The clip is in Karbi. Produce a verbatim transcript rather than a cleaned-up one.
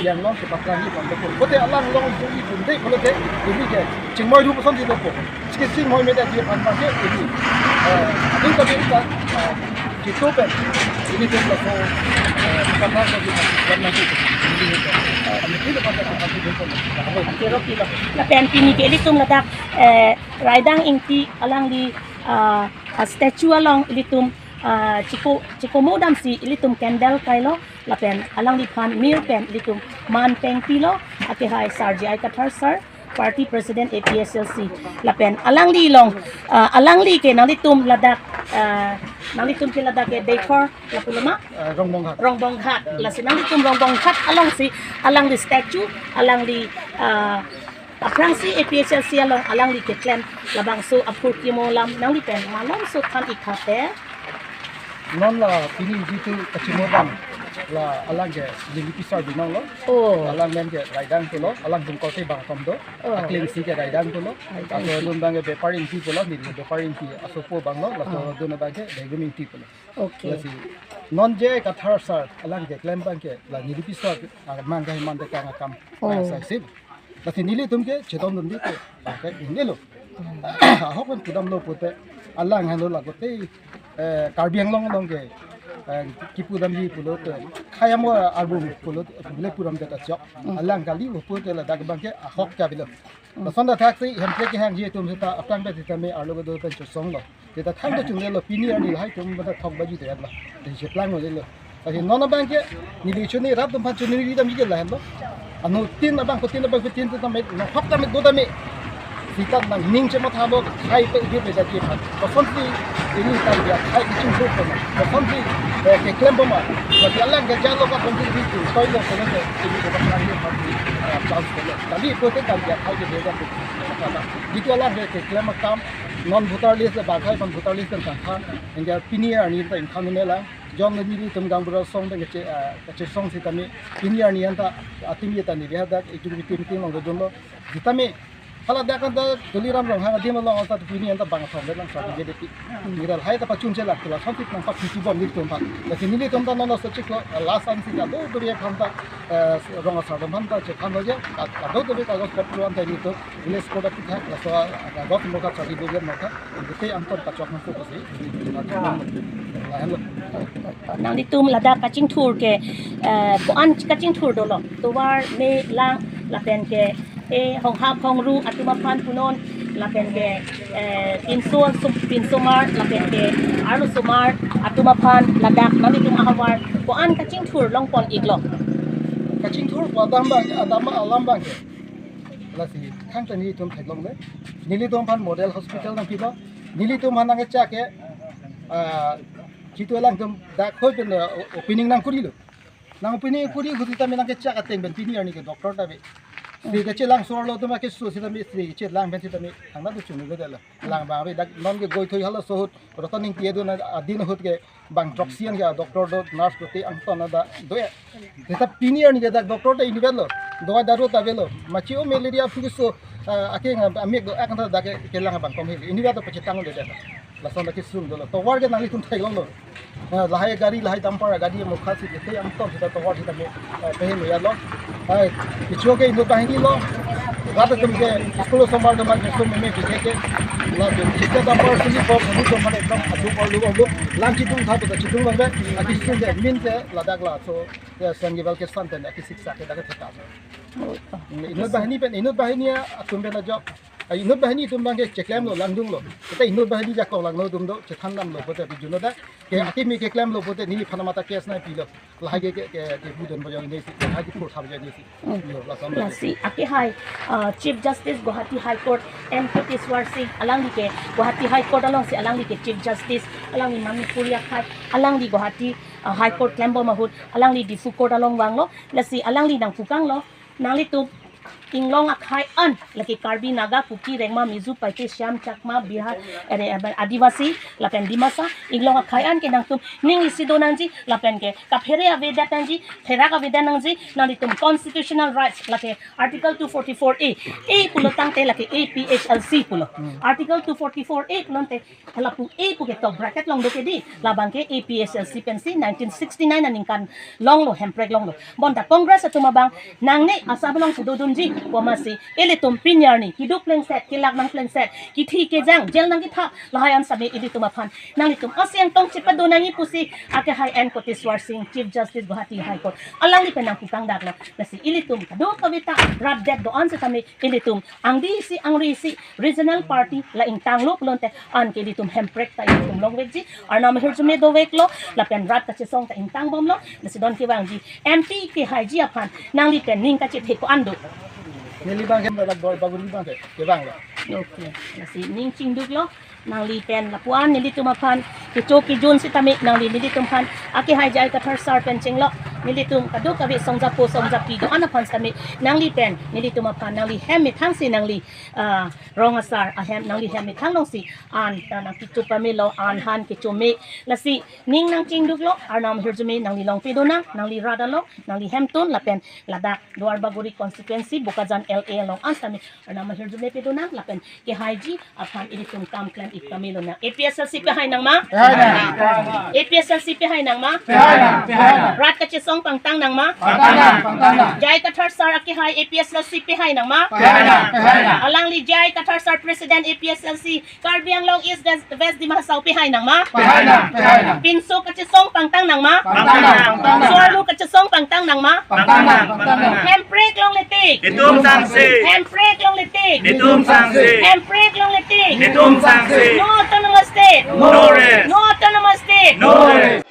Yang long ke paprang ni pon ko. Kote alang long juli pun de, kote ini ke chingmoi rup son di ko. Chingmoi me da di pan pan ke ini. Eh, adung ka di ka, eh, kito pen. Ini pun laso, eh, paprang ko di pan na di. Ini ke. Eh, ini pun paprang ko di pan. Kero kilo. Lapen pini ke ilitum ladak, eh, Raidang Ingti alangli, ah, ah, statue along ilitum, ah, chiko, chiko modam si ilitum candle kailo, lapen alangliphan mir pen ilitum man pengpilo, akehai Sar J I Kathar sir, party president A P H L C. Lapen alangli along, ah, alangli ke nanglitum ladak, ah, nanglitum ke ladak ke Deikhor lapu loma? Eh, Rongbongghat. Rongbongghat. Lasi nanglitum Rongbongghat along si alangli statue, alangli, ah, aphrangsi A P H L C along alangli keklem labangso aphurkimo alam nangli pen malomso than ik tha te. Non la pini jitu kachimodam la alang ke Nilipi sar binong lo. Oh. Alang men ke Raidang pulo, alang Bungkol te bang tom do. Oh. Akleng si ke Raidang pulo. Raidang. Laso adun abang ke Bepar Ingti pulo, neli Bepar Ingti asopo abang lo, laso, oh, adun abang ke Begum Ingti pulo. Okay. Lasi non J I Kathar sar alang keklem abang ke la Nilipi sar, ah, mang ke man de kang akam. Oh. Ah, sai sip. Lasi nelitum ke chedondun di ke, ah, ke ini lo. Ahok pen pudamlo pute, alang henlo lagote, eh, Karbi Anglong along ke, eh, kipudamji pulote, khayam arbung pulote, le puram det achok. Mm. Alang kali pute ladak abang ke ahok ke avelo. Mm. Lason athak si, Hemprek kehangji atum seta, aphrang pen seta me arlo kedo pen chosong lo. Seta than to chungle lo, pini arni lahai atum bata thok baji det lo. Te cheplang lo lo. Lasi non abang ke, neli chuni rat atum aphan chuni ri damji ke lahenlo. Anuttin abang, kutin abang, kutin tu tame, nonghok tame, do tame. Sita nangning chematha lo, khai pe, di pe, jati aphan. Kosonsi, ini kan dia, khai kachingthur pon. Kosonsi, eh, keklem pon ma. Lasi alang ke jalo ka pon di tu, koi lo, koi lo, ini ko kan dia, eh, chance ko lo. Tadi ko te kan dia, khai ke dia, dia, dia. Jitu alang ke, keklem akam, non voter list, bang khai pon voter list kan kan. Hingga pini arni ta ingkhan ne lang. Jong nelitum gaonbura asong pen kache, ah, kachesong sitame, pini arni anta atum ye ta neli hadak executive meeting along dodunlo. Sitame, hala dak anta Tuliram Ronghang adim along anta pini anta bang asong lang sa dede pi. Nira lahai ta pachun che lak tula, sangkit nangpachun chubom nelitum aphan. Lasi nelitum ta non sa chiklo, last an si ta do do ye aphan ta, eh, rong asar aphan ta chephan lo je, ka, ka do do ye kagos patra anta nelitum, village court apithak, laso, ah, kagos mo ka chari do ye mo ka. Gute angkon kachok nang fokus si. Lahenlo. Nanglitum ladak kachingthur ke, eh, ko-an kachingthur dolo. Tovar, me, lang, lapen ke, eh, honghap hongru atum aphan punon, lapen ke, eh, pinso sum-, pinsomar, lapen ke, arlosomar atum aphan ladak nanglitum ahavar ko-an kachingthur longpon iklo. Kachingthur pu adam abang, adam alam abang ke. Lasi, khang ta nelitum theklongle. Nelitum aphan model hospital nangpilo. Nelitum aphan nangkechak ke, ah, jitu alangtum dak hoi pen, ah, opening nangkurilo. Nang opening kuri ahut sitame nangkechak ateng pen pini arni ke doctor ta ave. Sri kachelang sorlo atum akeso sitame, sri kachelang pen sitame, thangna tu chunilo delo. Lang abang ave dak non ke goi thoi halaso ahut, Ratan Ingti adun adin ahut ke bang throksi an ke doctor do, nurse do te angton ada do ya. Seta pini arni ke dak doctor ta inutvet lo. Dawai daru ta avelo. Machi o malaria pu keso, ah, ake nga amek do ak anta dak ke kelang abang kom he. Inutvet do pachetang le dak. Lason dak kesung dolo. Tovar ke nanglitum theklonglo. Ah, lahai gari, lahai dumper gari mokha si te angton seta tovar seta mo, ah, pehen ya lo. Hai, kicho ke inut banghini lo. Rat atum ke school somar do man ke sum me ke ke. La ke chita dumper sili ko ko do man ekdom adu ko lu ko lu. Lang chidung tha to chidung bang be. Ati sung ke min ke ladak laso. Ya sang ke bal ke san ten ati siksa ke dak ke theka. Inut banghini pen, inut banghini atum pen ajok. Ah, inut banghini atum abang ke cheklemlo, langdunglo. Kita inut banghini jakong langno atum do, chethan damlo, kota bijuna da. Ke akimi keklemlo, kota neliphan mata case nangpilo. Lahai ke, ke, ke, ke budon bajang ini si, lahai ke pur thap bajang ini si. Hmm. Yo, lason. Lasi, akehai, uh, Chief Justice Guwahati High Court, M Koteswar Singh, alangli ke, Guwahati High Court along si, alangli ke Chief Justice, alangli Manipuri akhai, alangli Guwahati, uh, High Court klembom ahut, alangli Diphu Court along vanglo, lasi, alangli nangpukanglo, nanglitum, inglong akhei an, lake Karbi, Naga, Kuki, Rengma, Mizo, Paite, Shyam, Chakma, Bihar, ere, ere, Adivasi, lapen Dimasa, inglong akhei an ke nangtum ning isi do nangji, lapen ke kaphere avedet nangji, pherak avedet nangji, nanglitum constitutional rights, lake Article two forty-four A, A pulo tangte lake A P H L C pulo. Article two forty-four A pulote, lapu A pu ke top bracket along do ke di, labang ke A P H L C pensi nineteen sixty-nine aningkan longlo, hemprek longlo. Bonta Congress atum abang nangne asa belong sudodunji, komatsi ilitum pini arni kiduk plengset, kelak nang plengset, kithi kejang, jail nangketha, lahai an sami ilitum aphan nanglitum aseng tong chepado nangji pusi akehai N Koteswar Singh, Chief Justice Guwahati High Court, alangli pen nangpukangdaklo. Lasi ilitum kadokave ta rat det do-an setame ilitum angdi isi, angri isi, regional party la ingtanglo pulote an ke ilitum hemprek ta ilitum longvekji, arnam ahirjume doveklo, lapen rat kachesong ta ingtangbomlo. Lasi don kevangji M P kehaiji aphan nangli pen ning kachethe ko-an do? Neli abang hem dak Duarbagori abang ke, kevanglo. Okay. Lasi ning chingduklo, nangli pen lapu-an nelitum aphan kecho kejun setame nangli nelitum aphan akehai J I Kathar sir pen chenglo, nelitum kadokave songjapo songjapi do-an aphan setame nangli pen nelitum aphan nangli hem methang si nangli, ah, rong asar ahem, nangli hem methang alongsi an, ah, nangkecho pamelo, an han kecho me. Lasi ning nangchingduklo, arnam ahirjume nangli longpedonang, nangli rat along nangli hemtun, lapen ladak Duarbagori constituency Bokajan L A along an setame arnam ahirjume pedonang, lapen kehaiji aphan ilitum kam klem ik pamelo nang. A P H L C pehai nang ma? Pehai nang. A P H L C pehai nang ma? Pehai nang, pehai nang. Rat kachesong pangtang nang ma? Pangtang nang, pangtang nang. J I Kathar sir akehai A P H L C pehai nang ma? Pehai nang, pehai nang. Alangli J I Kathar sir President A P H L C Karbi Anglong East West, West Dima Hasao pehai nang ma? Pehai nang, pehai nang. Pinso kachesong pangtang nang ma? Pangtang nang, pangtang nang. Sorlu kachesong pangtang nang ma? Pangtang nang, pangtang nang. Hemprek longle tik. Itum sangsi. Hemprek longle tik. Itum sangsi. Hemprek longle tik. Itum sangsi. No autonomous state. No rest. No autonomous state. No rest.